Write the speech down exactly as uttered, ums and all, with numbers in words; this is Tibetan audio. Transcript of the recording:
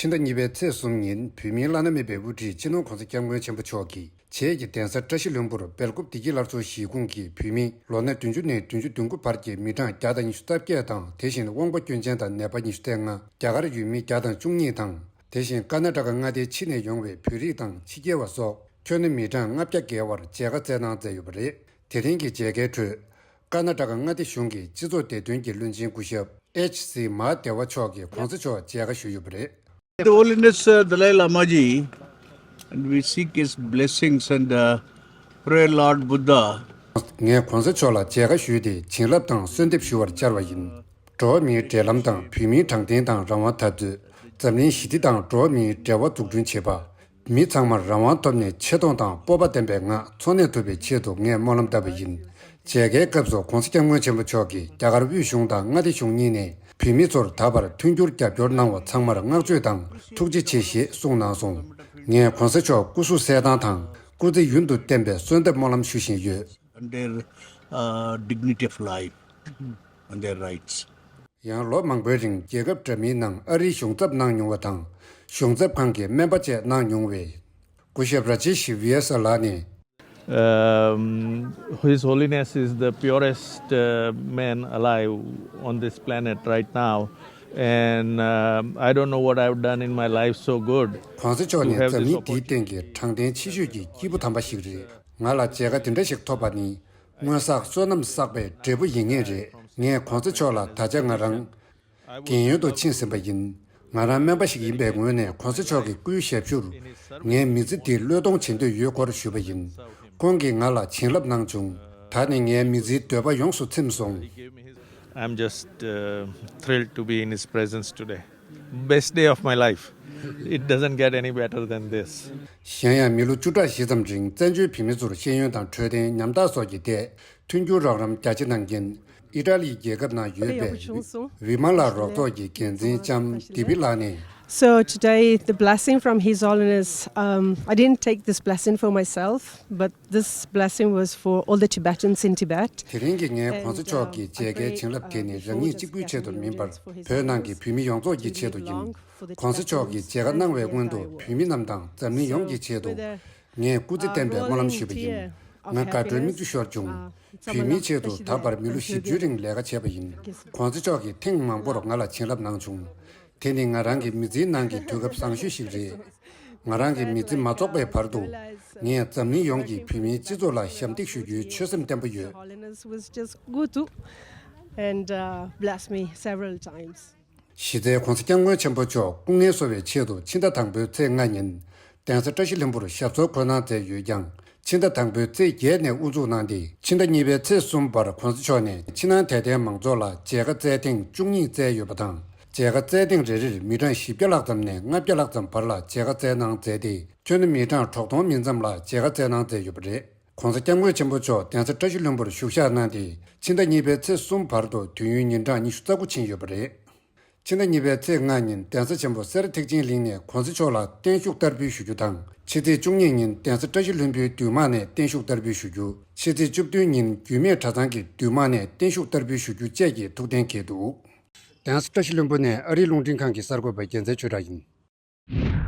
ཕྱི་ཟླ་གཉིས་པའི་ཚེས་གསུམ་ཉིན་བོད་མིའི་བླ་ན་མེད་པའི་དབུ་ཁྲིད་སྤྱི་ནོར་༧གོང་ས་༧སྐྱབས་མགོན་ཆེན་པོ་མཆོག་གིས་བྱེས་ཀྱི་གདན་ས་བཀྲ་ཤིས་ལྷུན་པོར་སྦེལ་ཀོབ་བདེ་སྐྱིད་སླར་གསོ་གཞིས་ཁོངས་ཀྱི་བོད་མི་ལོ་ན་བདུན་ཅུ་ནས་བདུན་ཅུ་དོན་དགུ་བར་གྱི་མི་གྲངས་བརྒྱ་དང་ཉི་ཤུ་རྩ་བརྒྱད་དང་། དེ་བཞིན་དབང་པོ་སྐྱོན་ཅན་དང་ནད་པ་ཉི་ཤུ་རྩ་ལྔ། རྒྱ་གར་ཡུལ་མི་བརྒྱ་དང་བཅུ་གཉིས་དང་། དེ་བཞིན་ཀར་ན་ཊ་ཀ་མངའ་སྡེའི་ཕྱི་ནས་ཡོང་བའི་བོད་རིགས་དང་ཕྱི་རྒྱལ་བ་སོགས་ཁྱོན་ནས་མི་གྲངས་ལྔ་བརྒྱ་བརྒལ་བར་མཇལ་ཁ་བསྩལ་གནང་མཛད་ཡོད་པ་རེད། དེ་རིང་གི་མཇལ་ཁའི་ཁྲོད། ཀར་ན་ཊ་ཀ་མངའ་སྡེ་གཞུང་གི་སྤྱི་ཚོགས་བདེ་དོན་གྱི་བློན་ཆེན་སྐུ་ཞབས་ཨེཆ་སི་མ་ཧ་དེ་ཝ་མཆོག་གིས་༧གོང་ས་མཆོག་མཇལ་ཁ་ཞུས་ཡོད་པ་རེད། The Holiness uh, Dalai Lama ji, and we seek his blessings and uh, pray Lord Buddha. ངས་༧གོང་ས་མཆོག་ལ་མཇལ་ཁ་ཞུས་ཏེ་བྱིན་རླབས་དང་གསོལ་འདེབས་ཞུ་བར་བཅར་བ་ཡིན། འགྲོ་བ་མིའི་འབྲེལ་ལམ་དང་བོད་མིའི་དྲང་བདེན་དང་རང་དབང་འཐབ་རྩོད། འཛམ་གླིང་ཞི་བདེ་དང་འགྲོ་བ་མིའི་འབྲེལ་བ་འཛུགས་སྐྲུན་བྱེད་པ། མི་ཚང་མར་རང་དབང་ཐོབ་ནས་ཆེ་མཐོང་དང་སྤོབས་པ་ལྡན་པའི་ངང་འཚོ་གནས་ཐུབ་པའི་ཆེད་དུ་ངས་སྨོན་ལམ་བཏབ་པ་ཡིན། མཇལ་ཁའི་སྐབས་སུ་༧གོང་ས་༧སྐྱབས་མགོན་ཆེན་པོ་མཆོག་གིས་རྒྱ་གར་དབུས་གཞུང་དང་མངའ་སྡེ་གཞུང་གཉིས་ནས་བོད་མི་ཚོར་ད་བར་མཐུན་འགྱུར་རྒྱབ་སྐྱོར་གནང་བ་ཚང་མར་བསྔགས་བརྗོད་དང་ཐུགས་རྗེ་ཆེ་ཞེས་གསུངས་གནང་སོང་། ངས་༧གོང་ས་མཆོག་སྐུ་གཟུགས་གསལ་ཐང་དང་སྐུ་ཚེ་ཡུན་དུ་བརྟན་པའི་གསོལ་འདེབས་སྨོན་ལམ་ཞུ་བཞིན་ཡོད། And their uh, dignity of life and their rights. ཡང་ལོ་མང་པོའི་རིང་རྒྱལ་ཁབ་འདྲ་མིན་ནང་ཨ་རིའི་གཞུང་ཚབ་གནང་མྱོང་བ་དང་། གཞུང་ཚབ་ཁང་གི་སྨན་པ་བཅས་གནང་མྱོང་བའི་སྐུ་ཞབས་ར་ཇེ་ཤི་ཝི་ཡ་ས་ལགས་ནས། Um, His Holiness is the purest uh, man alive on this planet right now. And uh, I don't know what I've done in my life so good. ༸གོང་ས་མཆོག་ནི་འཛམ་གླིང་འདིའི་སྟེང་གི་དྲང་བདེན་ཆེ་ཤོས་ཀྱི་སྐྱེས་བུ་དམ་པ་ཞིག་རེད། ང་ལ་མཇལ་ཁ་དེ་འདྲ་ཞིག་ཐོབ་པ་ནི། སྔོན་བསགས་བསོད་ནམས་བསགས་པའི་འབྲས་བུ་ཡིན་ངེས་རེད། ངས་༸གོང་ས་མཆོག་ལ་ད་ཆ་ང་རང་རྒན་ཡོལ་དུ་ཕྱིན་ཟིན་པ་ཡིན། ང་རང་སྨན་པ་ཞིག་ཡིན་པའི་ངོས་ནས་༸གོང་ས་མཆོག་གི་སྐུའི་ཞབས་ཞུར་ངའི་མི་ཚེ་འདི་བློས་གཏོང་བྱེད་འདོད་ཡོད་སྐོར་ཞུས་པ་ཡིན། ཁོང་གིས་ང་ལ་བྱིན་རླབས་གནང་བྱུང་། ད་ནི་ངའི་མི་ཚེའི་འདོད་པ་ཡོངས་སུ་ཚིམ་སོང་། I'm just uh, thrilled to be in his presence today. Best day of my life. It doesn't get any better than this. གཞན་ཡང་མི་ལོ་བཅུ་ཕྲག་བཞི་ཙམ་རིང་བཙན་བྱོལ་བོད་མི་ཚོར་ཤེས་ཡོན་དང་འཕྲོད་བསྟེན་ཉམ་ཐག་སོགས་ཀྱི་ཐད་མཐུན་འགྱུར་རོགས་རམ་རྒྱ་ཆེ་གནང་མཁན། ཨི་ཊ་ལིའི་རྒྱལ་ཁབ་ནང་ཡོད་པའི་བི་མ་ལ་རོགས་ཚོགས་ཀྱི་འགན་འཛིན་ལྕམ་དི་བི་ལགས་ནས། So today, the blessing from His Holiness, um, I didn't take this blessing for myself, but this blessing was for all the Tibetans in Tibet. དེ་རིང་གི་ངའི་༸གོང་ས་མཆོག་གི་མཇལ་ཁའི་བྱིན་རླབས་དེ་ནི་རང་ཉིད་གཅིག་པུའི་ཆེད་དུ་མིན་པར། བོད་ནང་གི་བོད་མི་ཡོངས་རྫོགས་ཀྱི་ཆེད་དུ་ཡིན། ༸གོང་ས་མཆོག་གིས་མཇལ་ཁ་གནང་བའི་སྔོན་དུ་བོད་མི་རྣམས་དང་འཛམ་གླིང་ཡོངས་ཀྱི་ཆེད་དུ། ངས་སྐུ་ཚེ་བརྟན་པའི་སྨོན་ལམ་ཞུས་པ་ཡིན། ང་དགའ་སྤྲོའི་མིག་ཆུ་ཤོར་བྱུང་། བོད་མིའི་ཆེད་དུ་ད་བར་མི་ལོ་བཞི་བཅུའི་རིང་ལས་ཀ་བྱས་པ་ཡིན། ༸གོང་ས་མཆོག་གིས་ཐེངས་མང་པོར་ང་ལ་བྱིན་རླབས་གནང་བྱུང་། དེ་ནི་ང་རང་གི་མི་ཚེའི་ནང་གི་དུས་སྐབས་བཟང་ཤོས་ཤིག་རེད། ང་རང་གི་མི་ཚེ་མ་རྫོགས་པའི་བར་དུ། ངས་འཛམ་གླིང་ཡོངས་ཀྱི་བོད་མིའི་སྤྱི་ཚོགས་ལ་ཞབས་འདེགས་ཞུ་རྒྱུའི་ཆོད་སེམས་བརྟན་པོ་ཡོད། Holiness was just go to and uh, bless me several times. གཞི་རྩའི་༸གོང་ས་༸སྐྱབས་མགོན་ཆེན་པོ་མཆོག་སྐུ་ངལ་གསོ་བའི་ཆེད་དུ་ཕྱི་ཟླ་དང་པོའི་ཚེས་ལྔ་ཉིན་གདན་ས་བཀྲ་ཤིས་ལྷུན་པོར་ཞབས་སོར་འཁོད་གནང་མཛད་ཡོད་ཀྱང་། ཕྱི་ཟླ་དང་པོའི་ཚེས་བརྒྱད་ནས་དབུ་འཛུགས་གནང་སྟེ། ཕྱི་ཟླ་གཉིས་པའི་ཚེས་གསུམ་བར་༸གོང་ས་མཆོག་ནས་ཕྱི་ནང་དད་ལྡན་མང་ཚོགས་ལ་མཇལ་ཁ་བསྩལ་ཐེངས་བཅུ་གཉིས་བསྩལ་ཡོད་པ་དང་། མཇལ་ཁ་བསྩལ་ཐེངས་རེ་རེར་མི་གྲངས་བཞི་བརྒྱ་ལྷག་ཙམ་ནས་ལྔ་བརྒྱ་ལྷག་ཙམ་བར་ལ་མཇལ་ཁ་བསྩལ་གནང་མཛད་དེ། ཁྱོན་ནས་མི་གྲངས་དྲུག་སྟོང་མིན་ཙམ་ལ་མཇལ་ཁ་བསྩལ་གནང་མཛད་ཡོད་པ་རེད། ༸གོང་ས་༸སྐྱབས་མགོན་ཆེན་པོ་མཆོག་གདན་ས་བཀྲ་ཤིས་ལྷུན་པོར་བཞུགས་ཞག་གནང་སྟེ། ཕྱི་ཟླ་གཉིས་པའི་ཚེས་གསུམ་བར་དུ་དུས་ཡུན་ཉིན་གྲངས་ཉི་ཤུ་རྩ་དགུ་ཕྱིན་ཡོད་པ་རེད། ཕྱི་ཟླ་གཉིས་པའི་ཚེས་ལྔ་ཉིན་གདན་ས་ཆེན་པོ་སེ་ར་ཐེག་ཆེན་གླིང་ནས་༸གོང་ས་མཆོག་ལ་བརྟན་བཞུགས་བསྟར་འབུལ་ཞུ་རྒྱུ་དང་། ཕྱི་ཚེས་བཅུ་གཉིས་ཉིན་གདན་ས་བཀྲ་ཤིས་ལྷུན་པོའི་འདུས་མང་ནས་བརྟན་བཞུགས་བསྟར་འབུལ་ཞུ་རྒྱུ། ཕྱི་ཚེས་བཅུ་བདུན་ཉིན་རྒྱུད་སྨད་གྲྭ་ཚང་གི་འདུས་མང་ནས་བརྟན་བཞུགས་བསྟར་འབུལ་ཞུ་རྒྱུ་བཅས་ཀྱི་ཐུགས་གཏན་འཁེལ་འདུག་གདན་ས་བཀྲ་ཤིས་ལྷུན་པོ་ནས་ཨ་རིའི་རླུང་འཕྲིན་ཁང་གི་གསར་འགོད་པ་རྒྱལ་མཚན་ཆོས་གྲགས་ཡིན།